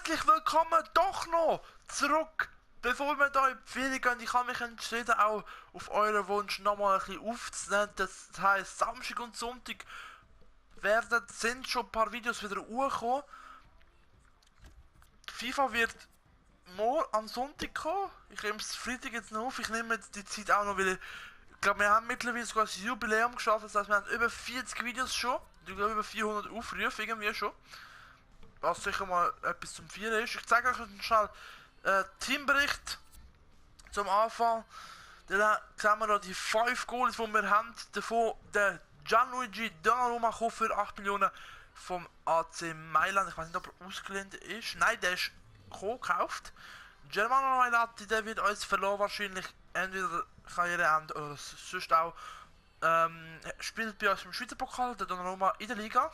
Herzlich willkommen doch noch zurück. Bevor wir da in die Ferien gehen, ich habe mich entschieden, auch auf euren Wunsch nochmal ein bisschen aufzunehmen. Das heisst, Samstag und Sonntag sind schon ein paar Videos wieder hochgekommen. FIFA wird morgen am Sonntag kommen. Ich nehme es Freitag jetzt noch auf. Ich nehme jetzt die Zeit auch noch, weil ich glaube, wir haben mittlerweile sogar ein Jubiläum geschafft. Das heißt, wir haben über 40 Videos schon. Ich glaube, über 400 Aufrufe irgendwie schon. Was sicher mal etwas zum Feiern ist. Ich zeige euch schnell Teambericht zum Anfang. Dann sehen wir noch die 5 Goals, die wir haben. Davon der Gianluigi Donnarumma für 8 Millionen vom AC Mailand. Ich weiß nicht, ob er ausgeliehen ist. Nein, der ist gekauft. Germano Mailatti, der wird uns verloren wahrscheinlich. Entweder Karriereende oder sonst auch. Spielt bei uns im Schweizer Pokal, der Donnarumma in der Liga.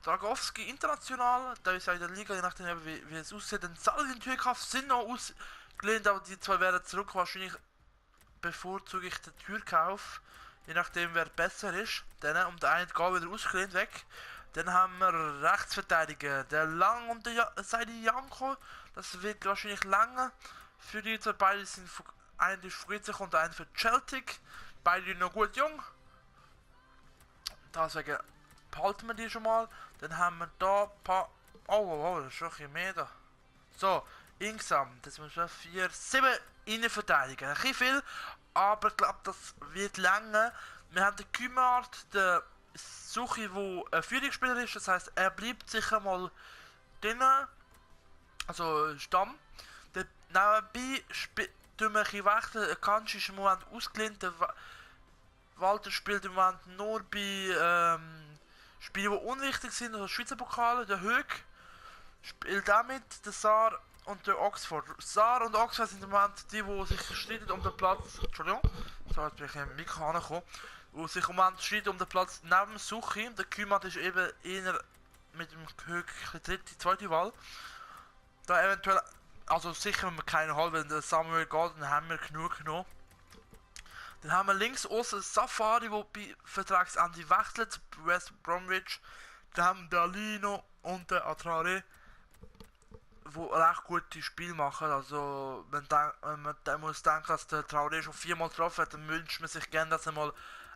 Dragowski international, da ist ja in der Liga, je nachdem wie es aussieht. Dann Salvin Türkauf sind noch ausgelehnt, aber die zwei werden zurück. Wahrscheinlich bevorzuge ich den Türkauf, je nachdem wer besser ist. Dann um den einen geht wieder ausgelehnt weg. Dann haben wir Rechtsverteidiger, der Lang und der Seidi Janko. Das wird wahrscheinlich lange für die zwei. Beide sind einer ist für Fritzig und der eine für Celtic. Beide noch gut jung. Deswegen behalten wir die schon mal. Dann haben wir da ein paar. Oh, das ist schon ein bisschen mehr da. So, insgesamt, das muss man 7 Innenverteidiger. Ein bisschen viel, aber ich glaube, das wird länger. Wir haben den Kümart, der Suchi, der ein Führungsspieler ist. Das heisst, er bleibt sicher mal drinnen. Also Stamm. Der nebenbei tun wir ein bisschen wechseln. Kanji ist im Moment ausgelehnt. Der Walter spielt im Moment nur bei Spiele, die unwichtig sind, also Schweizer Pokale. Der Höck spielt auch mit, der Saar und der Oxford. Saar und Oxford sind im Moment die sich streiten um den Platz. Entschuldigung, so jetzt bin ich im Mikro angekommen. Die sich im Moment streiten um den Platz neben Suchi. Der Kümmert ist eben eher mit dem Höck dritte, zweite Wahl. Da eventuell, also sicher, wenn wir keinen haben, wenn der Samuel geht, dann haben wir genug genommen. Dann haben wir links außen Safari, der bei Vertragsende wechselt, West Bromwich. Dann haben wir Lino und der Atrare, die recht gute Spiele machen. Also, wenn man dann muss denken, dass der Traoré schon 4-mal getroffen hat, dann wünscht man sich gerne, dass er mal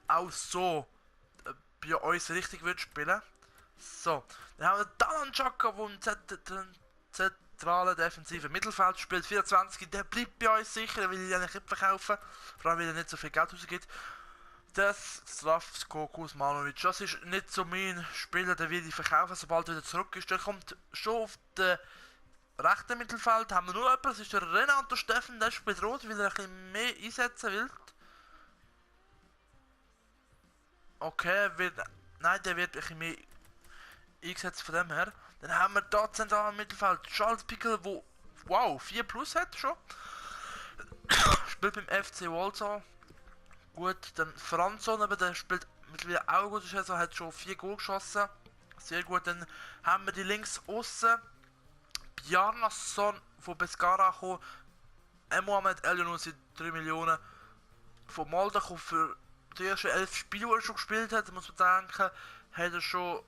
auch so bei uns richtig wird spielen. So, dann haben wir Dalan Chaka, der im zentralen defensiven Mittelfeld spielt, 24, der bleibt bei uns sicher, der will ich eigentlich nicht verkaufen, vor allem weil er nicht so viel Geld rausgibt. Das Slavko Manovic, das ist nicht so mein Spieler, der will ich verkaufen, sobald er wieder zurück ist. Der kommt schon auf den rechten Mittelfeld, haben wir nur jemanden, das ist der Renato Steffen, der spielt rot, weil er ein bisschen mehr einsetzen will. Okay, nein, der wird ein bisschen mehr eingesetzt von dem her. Dann haben wir da zentral im Mittelfeld Charles Pickel, wo wow 4 plus hat schon. Spielt beim FC Walsall. Gut, dann Franzson, aber der spielt mittlerweile auch gut, also hat schon 4 Goal geschossen. Sehr gut, dann haben wir die links außen Bjarnason von Pescara gekommen. Mohamed El sind 3 Millionen von Malta gekommen für die ersten 11 Spiele, die er schon gespielt hat, muss man denken, hat er schon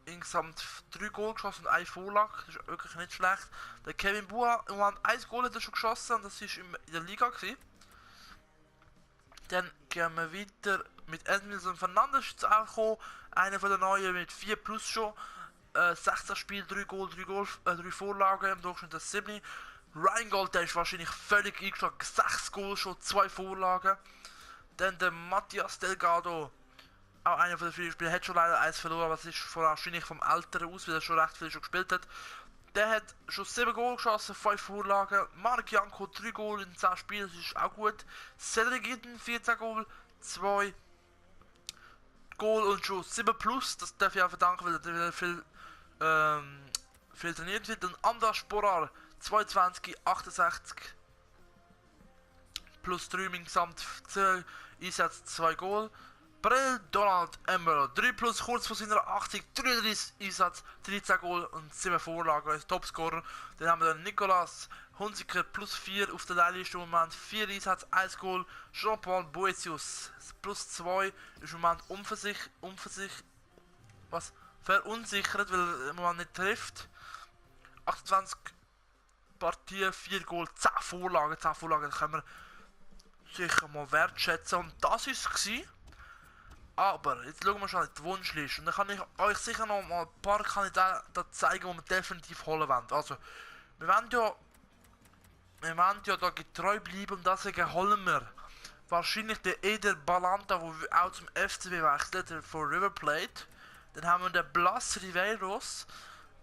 insgesamt 3 Goal geschossen und 1 Vorlage, das ist wirklich nicht schlecht. Der Kevin Bua, im Moment 1 Goal hat er schon geschossen und das war in der Liga gewesen. Dann gehen wir weiter mit Edmilson Fernandes angekommen, einer von den neuen mit 4 plus schon. 16 Spiele, 3 Goal, 3 Vorlagen, im Durchschnitt das 7. Rheingold, der ist wahrscheinlich völlig eingeschlagen, 6 Goal schon, 2 Vorlagen. Dann der Matthias Delgado, auch einer von den vielen Spielern, hat schon leider 1 verloren, aber es ist wahrscheinlich vom Alter aus, weil er schon recht viel schon gespielt hat. Der hat schon 7 Goal geschossen, 5 Vorlagen. Marc Janko 3 Goal in 10 Spielen, das ist auch gut. Cedric Itten 14 Goal, 2 Goal und schon 7 plus, das darf ich auch verdanken, weil er viel trainiert wird. Und Andras Sporar 22, 68 plus 3 insgesamt, 10 Einsätze, 2 Goal. Brill Donald Ember 3 plus kurz vor seiner 80, 33 Einsatz, 13 Goal und 7 Vorlagen als Topscorer. Dann haben wir den Nicolas Hunziker plus 4 auf der Leihliste im Moment, 4 Einsatz, 1 Goal. Jean-Paul Boetius plus 2 ist im Moment verunsichert, weil er im Moment nicht trifft. 28 Partie, 4 Goal, 10 Vorlagen, das können wir sicher mal wertschätzen. Und das ist es. Aber jetzt schauen wir schon in die Wunschliste. Und dann kann ich euch sicher noch mal ein paar Kandidaten zeigen, die wir definitiv holen wollen. Also, wir wollen ja da getreu bleiben und deswegen holen wir wahrscheinlich den Eder Balanta, der auch zum FCB wechselt, von River Plate. Dann haben wir den Blas Riveiros.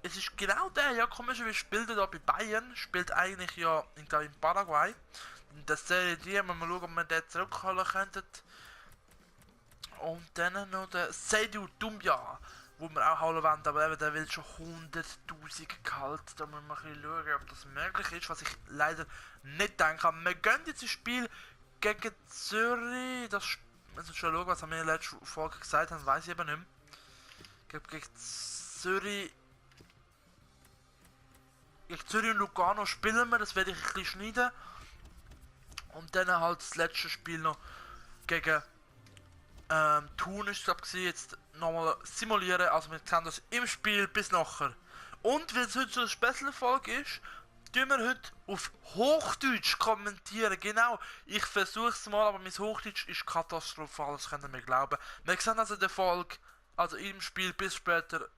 Es ist genau der, ja komisch, wie spielt er da bei Bayern, spielt eigentlich ja in Paraguay. In der Serie D, wenn wir mal schauen, ob wir den zurückholen könnten. Und dann noch der Seydou Doumbia, wo wir auch holen wollen, aber eben, der will schon 100'000 Gehalt. Da müssen wir ein bisschen schauen, ob das möglich ist, was ich leider nicht denke. Wir gehen jetzt ins Spiel gegen Zürich. Das müssen wir schon schauen, was wir in der letzten Folge gesagt haben, weiß ich eben nicht mehr. Ich glaube, gegen Zürich und Lugano spielen wir, das werde ich ein bisschen schneiden. Und dann halt das letzte Spiel noch gegen Thun ist es jetzt nochmal simulieren, also wir sehen das im Spiel bis nachher. Und weil es heute so eine Special-Folge ist, tun wir heute auf Hochdeutsch kommentieren. Genau, ich versuche es mal, aber mein Hochdeutsch ist katastrophal, das könnt ihr mir glauben. Wir sehen also in der Folge, also im Spiel, bis später.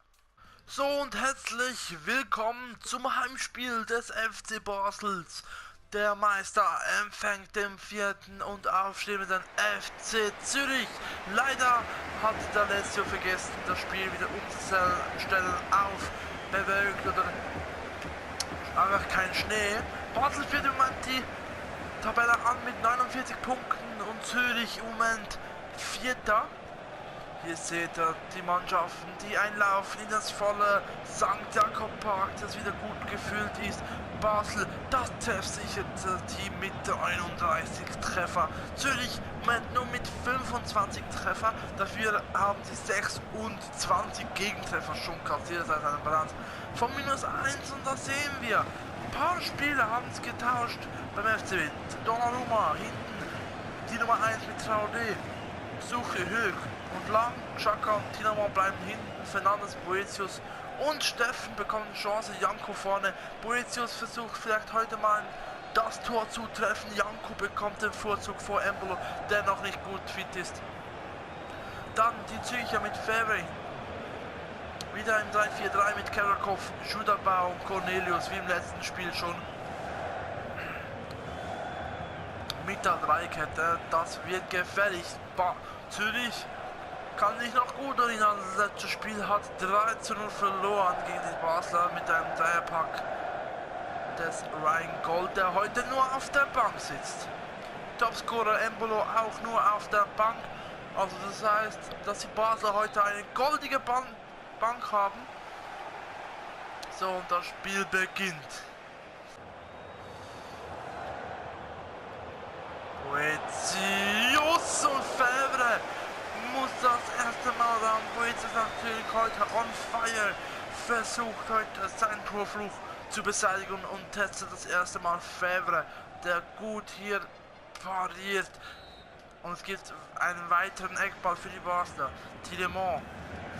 So und herzlich willkommen zum Heimspiel des FC Basels. Der Meister empfängt den 4. und aufstrebenden FC Zürich. Leider hat der Alessio vergessen, das Spiel wieder umzustellen auf bewölkt oder einfach kein Schnee. Basel führt im Moment die Tabelle an mit 49 Punkten und Zürich im Moment 4. Hier seht ihr die Mannschaften, die einlaufen in das volle St. Jakob Park, das wieder gut gefüllt ist. Basel, das treffsicherte Team mit 31 Treffer. Zürich Moment nur mit 25 Treffer. Dafür haben sie 26 Gegentreffer schon kassiert seit einem Balance von -1. Und da sehen wir, ein paar Spieler haben es getauscht beim FCB. Donnarumma hinten, die Nummer 1 mit Traoré. Suche hoch und lang, Xhaka und Tielemans bleiben hinten, Fernandes, Boetius und Steffen bekommen Chance, Janko vorne, Boetius versucht vielleicht heute mal das Tor zu treffen, Janko bekommt den Vorzug vor Embolo, der noch nicht gut fit ist. Dann die Zürcher mit Favre, wieder im 3-4-3 mit Kerakov, Judabau und Cornelius, wie im letzten Spiel schon. Mit der Dreikette, das wird gefährlich. Zürich kann sich noch gut erinnern, das letzte Spiel hat 3:0 verloren gegen die Basler mit einem Dreierpack des Ryan Gold, der heute nur auf der Bank sitzt. Topscorer Embolo auch nur auf der Bank, also das heißt, dass die Basler heute eine goldige Bank haben. So, und das Spiel beginnt. Boetius und Favre muss das erste Mal ran. Boetius natürlich heute on fire, versucht heute seinen Torfluch zu beseitigen und testet das erste Mal Favre, der gut hier pariert. Und es gibt einen weiteren Eckball für die Basler. Tielemans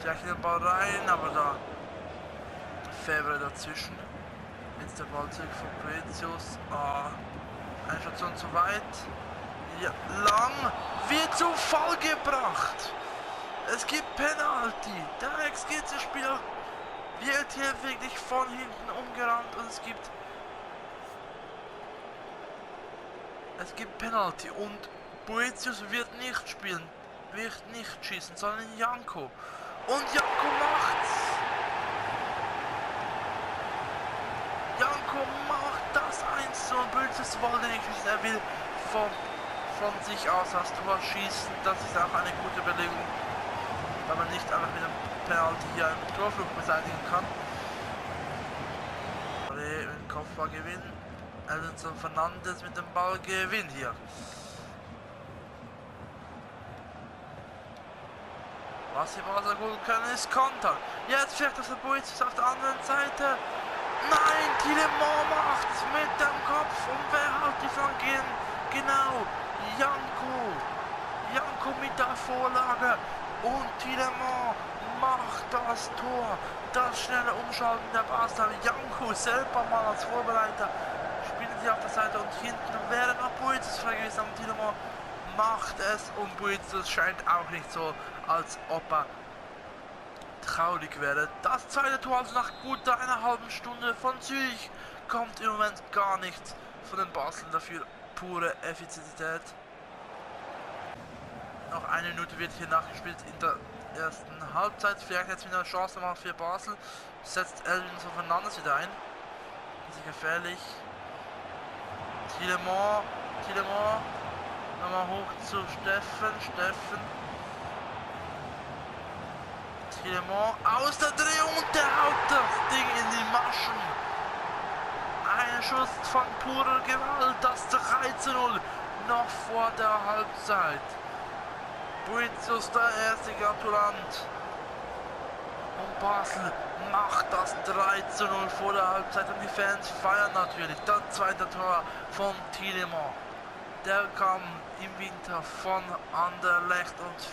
vielleicht den Ball rein, aber da Favre dazwischen. Jetzt der Ball zurück von Boetius. Eine Station zu weit. Ja, lang wird zu Fall gebracht. Es gibt Penalty. Der Ex-Spieler wird hier wirklich von hinten umgerannt und es gibt Penalty und Boetius wird nicht spielen, wird nicht schießen, sondern Janko. Und Janko macht's. Janko macht das 1 und Boetius wollte nicht schießen, er will von sich aus das Tor schießen. Das ist auch eine gute Überlegung, weil man nicht einfach mit dem Penalty hier einen Torfluch beseitigen kann. Mit Kopfball gewinnen. Edinson Fernandes mit dem Ball gewinnt hier. Was die Basler gut können, ist Kontern. Jetzt vielleicht auf der Boetius auf der anderen Seite. Nein, Tielemans macht's mit dem Kopf. Und wer hat die Flanke? Genau, Janko mit der Vorlage. Und Tielemans macht macht das Tor. Das schnelle Umschalten der Basler. Janko selber mal als Vorbereiter. Spielt sie auf der Seite und hinten wäre noch Boetius frei gewesen. Aber Tielemans macht es und Boetius scheint auch nicht so, als ob er traurig wäre. Das zweite Tor, also nach gut einer halben Stunde von Zürich, kommt im Moment gar nichts von den Baseln, dafür pure Effizität. Noch eine Minute wird hier nachgespielt in der ersten Halbzeit. Vielleicht jetzt wieder eine Chance mal für Basel. Setzt Elvin Fernandes wieder ein. Ist gefährlich. Tielemans. Nochmal hoch zu Steffen. Tielemans aus der Drehung und der haut das Ding in die Maschen. Ein Schuss von purer Gewalt, das 3:0 noch vor der Halbzeit. Boetius der erste Gratulant. Und Basel macht das 3:0 vor der Halbzeit und die Fans feiern natürlich. Das zweite Tor von Tielemans. Der kam im Winter von Anderlecht und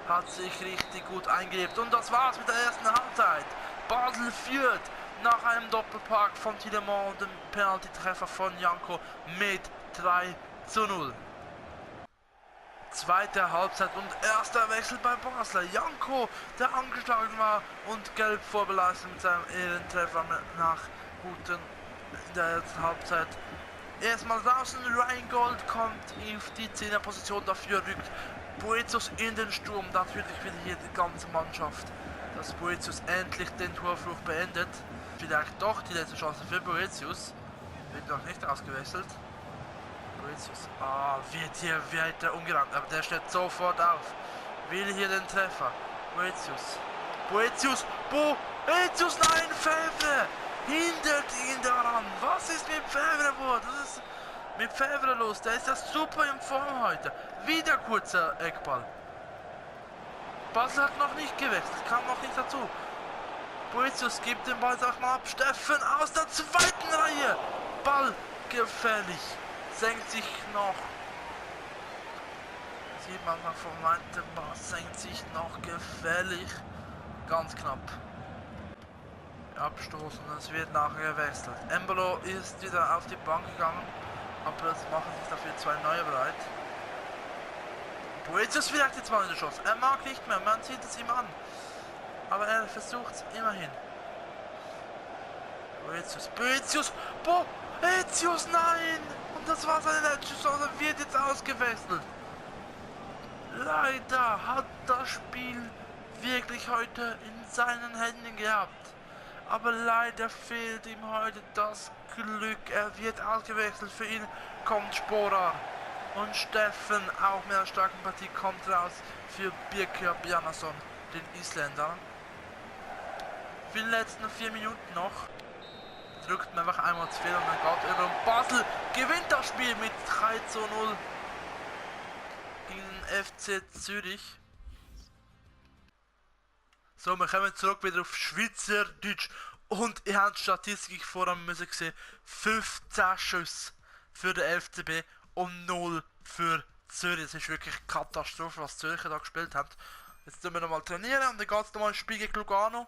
hat sich richtig gut eingelebt. Und das war's mit der ersten Halbzeit. Basel führt nach einem Doppelpack von Tielemans und dem Penalty-Treffer von Janko mit 3:0. Zweite Halbzeit und erster Wechsel bei Basler. Janko, der angeschlagen war und gelb vorbelastet mit seinem Ehrentreffer nach guten in der ersten Halbzeit. Erstmal draußen, Rheingold kommt auf die 10er Position, dafür rückt Boetius in den Sturm. Natürlich wieder hier die ganze Mannschaft, dass Boetius endlich den Torfluch beendet. Vielleicht doch die letzte Chance für Boetius. Wird noch nicht ausgewechselt. Boetius, wird hier weiter umgerannt, aber der steht sofort auf. Will hier den Treffer. Boetius, nein, Favre! Hindert ihn daran. Was ist mit Favre vor? Das ist mit Favre los. Der ist ja super in Form heute. Wieder kurzer Eckball. Basel hat noch nicht gewechselt, kam noch nicht dazu. Boetius gibt den Ball auch mal ab. Steffen aus der zweiten Reihe. Ball gefährlich. Senkt sich noch. Sieht man mal vom weiten Ball. Senkt sich noch gefährlich. Ganz knapp. Abstoßen, es wird nachher gewechselt. Embolo ist wieder auf die Bank gegangen, aber es machen sich dafür zwei neue bereit. Boetius vielleicht jetzt mal in der Chance. Er mag nicht mehr, man sieht es ihm an. Aber er versucht es immerhin. Boetius, nein! Und das war seine letzte Chance, wird jetzt ausgewechselt. Leider hat das Spiel wirklich heute in seinen Händen gehabt. Aber leider fehlt ihm heute das Glück. Er wird ausgewechselt. Für ihn kommt Sporar. Und Steffen, auch mit einer starken Partie, kommt raus für Birkir Bjarnason, den Isländer. Für die letzten 4 Minuten noch. Drückt man einfach einmal zu viel und dann geht über. Und Basel gewinnt das Spiel mit 3:0 gegen den FC Zürich. So, wir kommen zurück wieder auf Schweizerdeutsch. Und ihr habt die Statistik vorher müssen sehen. 15 Schüsse für den FCB und 0 für Zürich. Das ist wirklich Katastrophe, was Zürcher da gespielt haben. Jetzt tun wir nochmal trainieren und dann geht es nochmal ins Spiel gegen Lugano.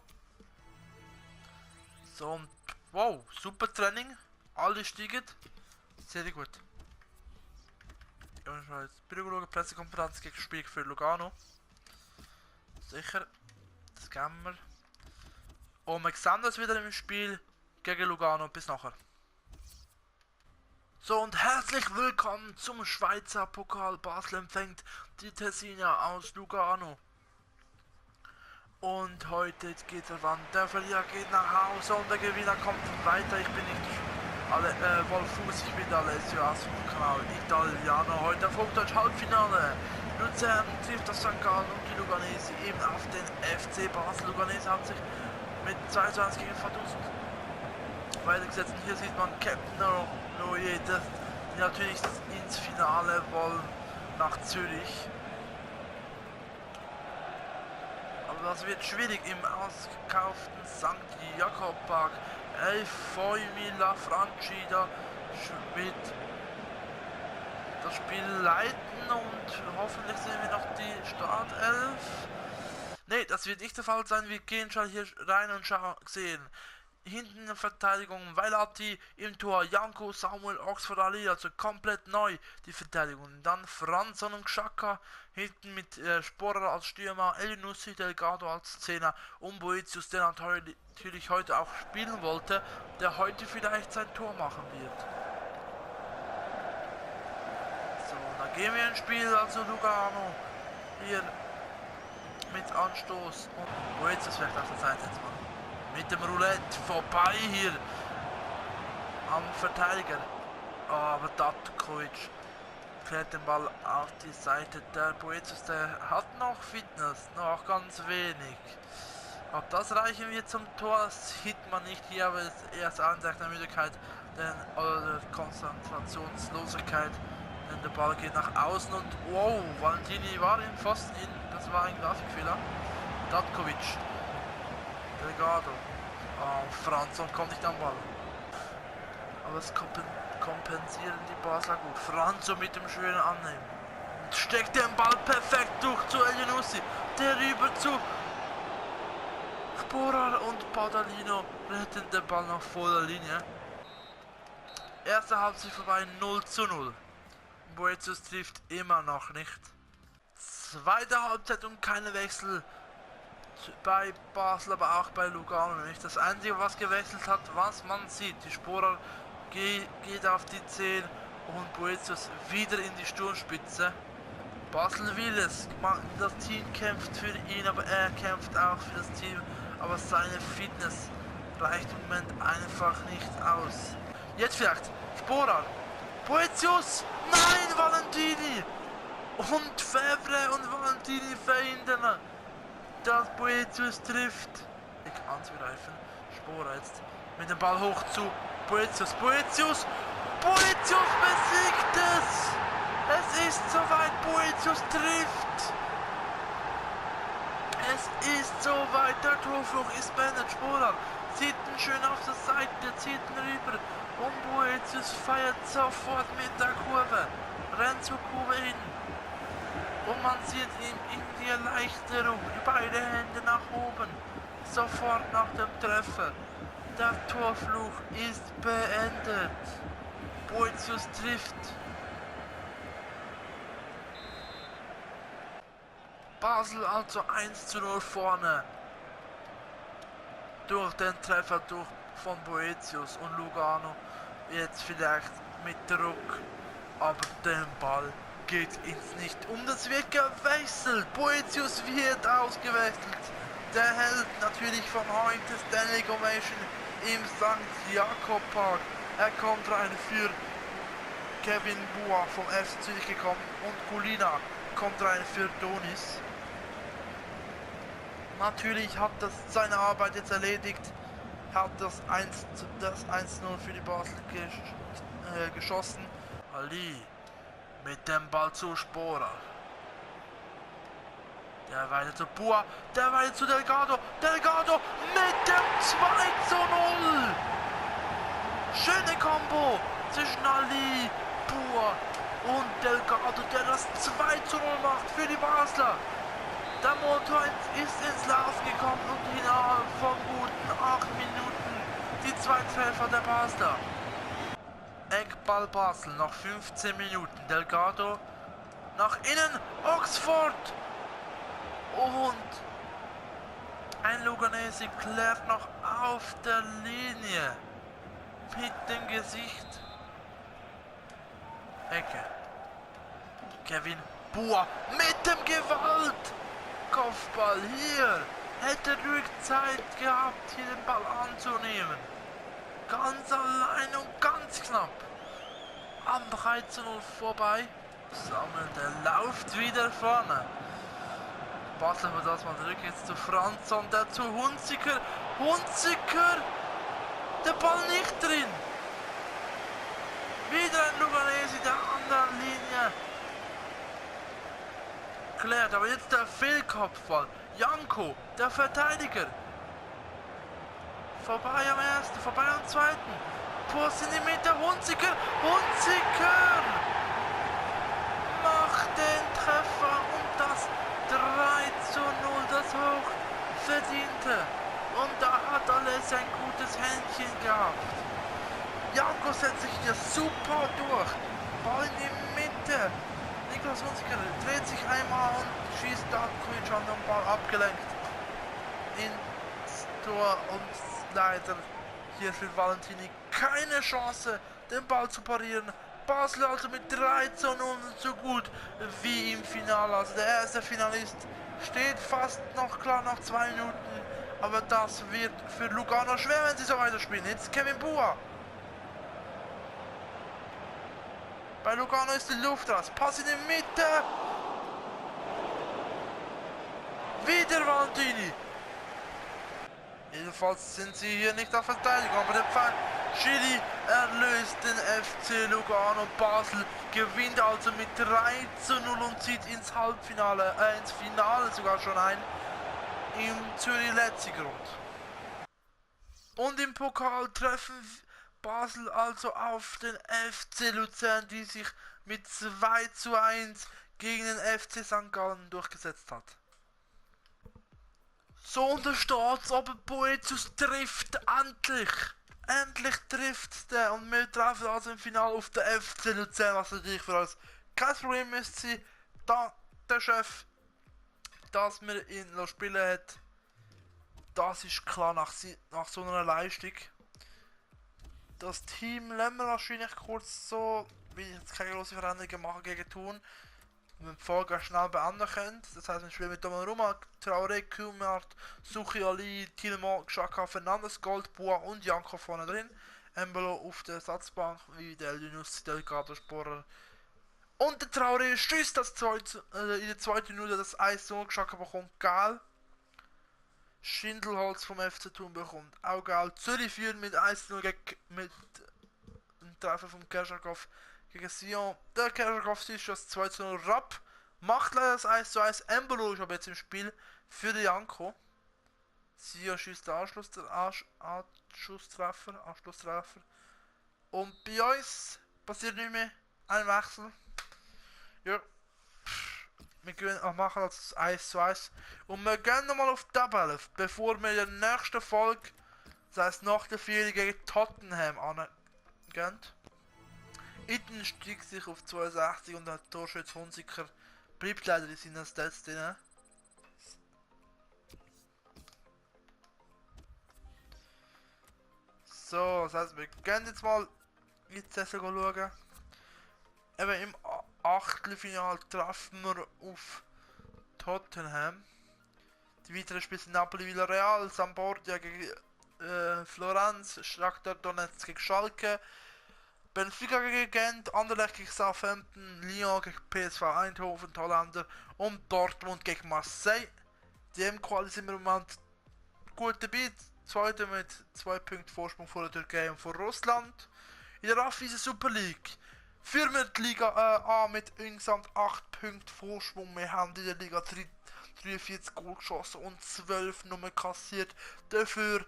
So, und wow, super Training. Alle steigen. Sehr gut. Ja, ich schaue jetzt Bürger Pressekonferenz gegen das Spiel für Lugano. Sicher. Das geben wir. Und wir sehen das wieder im Spiel gegen Lugano. Bis nachher. So, und herzlich willkommen zum Schweizer Pokal. Basel empfängt die Tessiner aus Lugano. Und heute geht es an. Der Verlierer geht nach Hause und der Gewinner kommt weiter. Ich bin nicht Wolfuß, ich bin Alessio aus dem Kanal Italiano. Heute folgt das Halbfinale. Luzern trifft das St. Gallen und die Luganese eben auf den FC Basel. Luganese hat sich mit 2:1 gegen Vaduz weitergesetzt. Und hier sieht man Captain Royer, die natürlich ins Finale wollen, nach Zürich. Aber das wird schwierig im ausgekauften St. Jakob Park. Foimi Lafranchi da wird das Spiel leiten und hoffentlich sehen wir noch die Startelf. Ne, das wird nicht der Fall sein. Wir gehen schon hier rein und sehen. Hinten in der Verteidigung Veilati, im Tor Janko, Samuel, Oxford Ali, also komplett neu die Verteidigung. Dann Franzon und Xhaka, hinten mit Sporer als Stürmer, Elyounoussi, Delgado als Zehner und Boetius, der natürlich heute auch spielen wollte, der heute vielleicht sein Tor machen wird. So, dann gehen wir ins Spiel, also Lugano hier mit Anstoß und Boetius vielleicht auf der Seite jetzt mal. Mit dem Roulette vorbei hier am Verteidiger. Oh, aber Datkovic klärt den Ball auf die Seite. Der Boetius, der hat noch Fitness, noch ganz wenig. Ob das reichen wird zum Tor, das sieht man nicht hier, aber es ist eher das Anzeichen der Müdigkeit oder der Konzentrationslosigkeit. Denn der Ball geht nach außen und wow, Valentini war im Pfosten in. Das war ein Grafikfehler. Datkovic. Delgado. Oh, Franzon kommt nicht am Ball. Aber das kompensieren die Basler gut. Franzon mit dem schönen Annehmen. Und steckt den Ball perfekt durch zu Elyounoussi. Der rüber zu Sporer und Paudalino retten den Ball noch vor der Linie. Erste Halbzeit vorbei, 0:0. Boetius trifft immer noch nicht. Zweite Halbzeit und keine Wechsel bei Basel, aber auch bei Lugano nicht. Das Einzige, was gewechselt hat, was man sieht, die Sporer geht auf die 10 und Boetius wieder in die Sturmspitze. Basel will es, das Team kämpft für ihn, aber er kämpft auch für das Team, aber seine Fitness reicht im Moment einfach nicht aus. Jetzt vielleicht Sporer, Boetius, nein, Valentini und Fevre und Valentini verhindern, dass Boetius trifft. Ich angreifen. Sporer jetzt mit dem Ball hoch zu Boetius. Boetius besiegt es. Es ist soweit. Boetius trifft. Es ist soweit. Der Torfluch ist beendet. Sporer zieht ihn schön auf der Seite, zieht ihn rüber und Boetius feiert sofort mit der Kurve. Rennt zur Kurve hin. Und man sieht ihm in die Erleichterung, beide Hände nach oben, sofort nach dem Treffer. Der Torfluch ist beendet. Boetius trifft. Basel also 1:0 vorne. Durch den Treffer von Boetius und Lugano. Jetzt vielleicht mit Druck, aber den Ball geht ins Nicht. Und es wird gewechselt. Boetius wird ausgewechselt. Der Held natürlich von heute Stanley Ovation im St. Jakob Park. Er kommt rein für Kevin Bua vom FC Zürich gekommen und Kulina kommt rein für Donis. Natürlich hat das seine Arbeit jetzt erledigt. Hat das 1:0 für die Basel geschossen. Ali mit dem Ball zu Sporer. Der weiter zu Bua. Der weiter zu Delgado. Delgado mit dem 2:0. Schöne Kombo zwischen Ali, Bua und Delgado, der das 2:0 macht für die Basler. Der Motor ist ins Laufen gekommen und innerhalb von guten 8 Minuten die 2 Treffer der Basler. Eckball Basel, noch 15 Minuten. Delgado nach innen, Oxford und ein Luganese klärt noch auf der Linie mit dem Gesicht. Ecke. Kevin Bua mit dem Gewalt. Kopfball hier. Hätte ruhig Zeit gehabt, hier den Ball anzunehmen. Ganz allein und ganz knapp. Am 13:0 vorbei. Samuel, der läuft wieder vorne. Basel wir das mal zurück jetzt zu Franzon, der zu Hunziker. Hunziker! Der Ball nicht drin. Wieder ein Luganese der anderen Linie. Klärt, aber jetzt der Fehlkopfball. Janko, der Verteidiger. Vorbei am ersten, vorbei am zweiten. Post in die Mitte, Hunziker. Hunziker macht den Treffer und das 3:0. das hoch verdiente. Und da hat alles ein gutes Händchen gehabt. Janko setzt sich hier super durch. Ball in die Mitte. Niklas Hunziker dreht sich einmal und schießt Datkovic an den Ball abgelenkt ins Tor und leider hier für Valentini keine Chance, den Ball zu parieren. Basel also mit 3:0 so gut wie im Finale. Also der erste Finalist steht fast noch klar nach 2 Minuten. Aber das wird für Lugano schwer, wenn sie so weiterspielen. Jetzt Kevin Bua. Bei Lugano ist die Luft raus. Pass in die Mitte. Wieder Valentini. Jedenfalls sind sie hier nicht auf Verteidigung, aber der Pfeil Schiri erlöst den FC Lugano. Basel gewinnt also mit 3:0 und zieht ins Halbfinale, ins Finale sogar schon ein, im Zürich-Letzigrund. Und im Pokal treffen Basel also auf den FC Luzern, die sich mit 2:1 gegen den FC St. Gallen durchgesetzt hat. So, und da steht's, aber Boetius trifft endlich. Endlich trifft der und wir treffen also im Finale auf den FC Luzern, was natürlich für uns kein Problem ist. Da der Chef, dass wir ihn noch spielen hat, das ist klar nach so einer Leistung. Das Team lassen wir wahrscheinlich kurz so, wie ich jetzt keine große Veränderungen machen gegen Thun. Wenn die Folge schnell beenden können. Das heisst, wir spielen mit Donnarumma, Traoré, Kumart, Suchi Ali, Tielemans, Xhaka, Fernandes, Gold, Bua und Janko vorne drin. Embolo auf der Ersatzbank, wie der Linus, Delgado, Sporer. Und der Traoré stößt das in der zweiten Minute das 1:0. Xhaka bekommt Gal. Schindelholz vom FC Thun bekommt auch Gal. Zürich führen mit 1:0 mit einem Treffer vom Kerschakov gegen Sion. Der Kerschakov ist das 2:0. Rapp macht leider das 1:1. Embolo ist aber jetzt im Spiel für den Janko. Sion schießt den Anschlusstreffer. Und bei uns passiert nicht mehr ein Wechsel. Ja, wir machen das 1:1. Und wir gehen nochmal auf die Tabelle, bevor wir in der nächsten Folge, das heisst nach der Ferien gegen Tottenham angehen. Itten stieg sich auf 62 und der Torschütz Hunziker bleibt leider in seinen Stats drin. So, das heisst, wir gehen jetzt mal in die Saison schauen. Eben im Achtelfinale treffen wir auf Tottenham. Die weiteren Spiele sind Napoli, Villarreal, Sampdoria gegen Florenz, Shakhtar Donetsk gegen Schalke, Benfica gegen Gent, Anderlecht gegen Southampton, Lyon gegen PSV Eindhoven, die Holländer und Dortmund gegen Marseille. Die M-Quali sind wir im Moment gut dabei. Zweite mit 2 Punkten Vorsprung vor der Türkei und vor Russland. In der Raiffeisen Super League führen wir die Liga A mit insgesamt 8 Punkten Vorsprung. Wir haben in der Liga 43 Goal geschossen und 12 Nummern kassiert. Dafür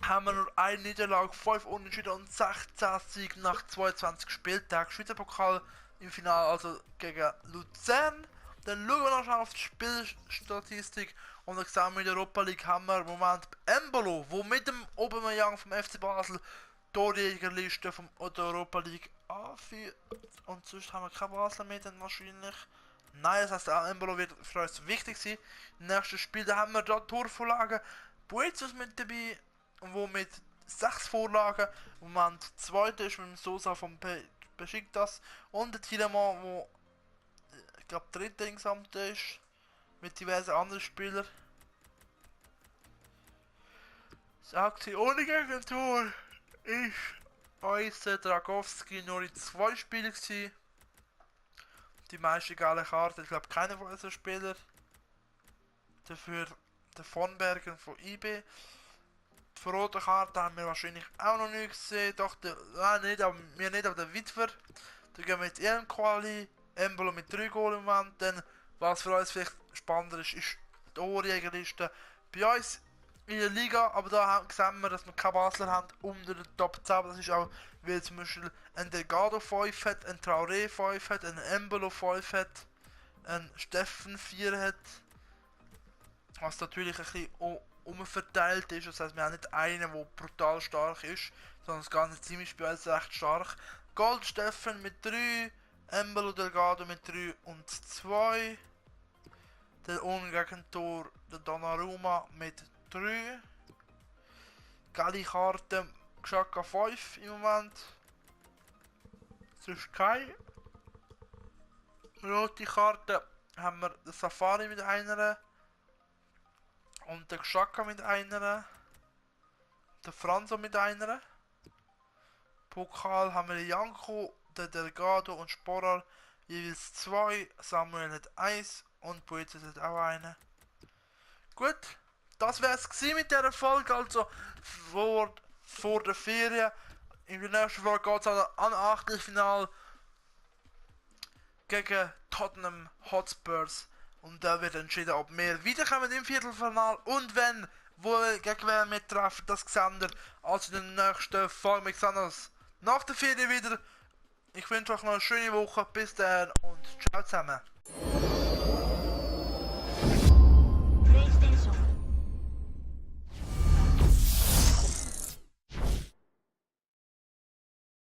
haben wir nur eine Niederlage, 5 Unentschieden und 16 Siege nach 22 Spieltagen. Schweizer Pokal im Finale also gegen Luzern. Dann schauen wir noch schnell auf die Spielstatistik und dann sehen wir in der Europa League haben wir im Moment Embolo, wo mit dem Aubameyang vom FC Basel Torjägerliste vom der Europa League anführt. Und sonst haben wir kein Basel mehr dann wahrscheinlich. Nein, das heisst, der Embolo wird für uns wichtig sein. Im nächsten Spiel da haben wir da Torvorlagen. Boetius mit dabei, wo mit 6 Vorlagen im Moment zweiter ist mit dem Sosa vom Besiktas und der Tielemans, wo ich glaube dritter insgesamt ist, mit diversen anderen Spielern. Sagt sie, ohne Gegentor ist unser Dragowski nur in 2 Spielen gewesen. Die meisten geile Karten, ich glaube keiner von unseren Spielern. Dafür der von Bergen von IB. Die rote Karte haben wir wahrscheinlich auch noch nicht gesehen. Doch, nicht, aber der Witwer. Da gehen wir mit EM-Quali. Embolo mit 3 Goal im Moment. Dann, was für uns vielleicht spannender ist, ist die Torjägerliste bei uns in der Liga. Aber da sehen wir, dass wir keine Basler haben unter den Top 10. Das ist auch, weil zum Beispiel ein Delgado 5 hat, ein Traoré 5 hat, ein Embolo 5 hat, ein Steffen 4 hat. Was natürlich ein bisschen umverteilt ist. Das heißt, wir haben nicht einen, der brutal stark ist, sondern das ganze Team ist bei uns recht stark. Gold Steffen mit 3, Embolo Delgado mit 3 und 2. Der ohne Gegentor, der Donnarumma mit 3. Gelbe Karte, Xhaka 5 im Moment. Sonst keine. Rote Karte haben wir den Safari mit einer. Und den Xhaka mit einer. Den Franzo mit einer. Pokal haben wir den Janko, den Delgado und Sporar jeweils 2. Samuel hat 1 und Poetis hat auch eine. Gut, das wäre es mit dieser Folge, also vor der Ferien. In der nächsten Folge geht es an Achtelfinale gegen Tottenham Hotspurs. Und da wird entschieden, ob wir wiederkommen im Viertelfinale und wenn, gegen wer wir treffen, das sehen wir also in der nächsten Folge. Wir sehen uns nach der Ferien wieder. Ich wünsche euch noch eine schöne Woche. Bis dann und ciao zusammen.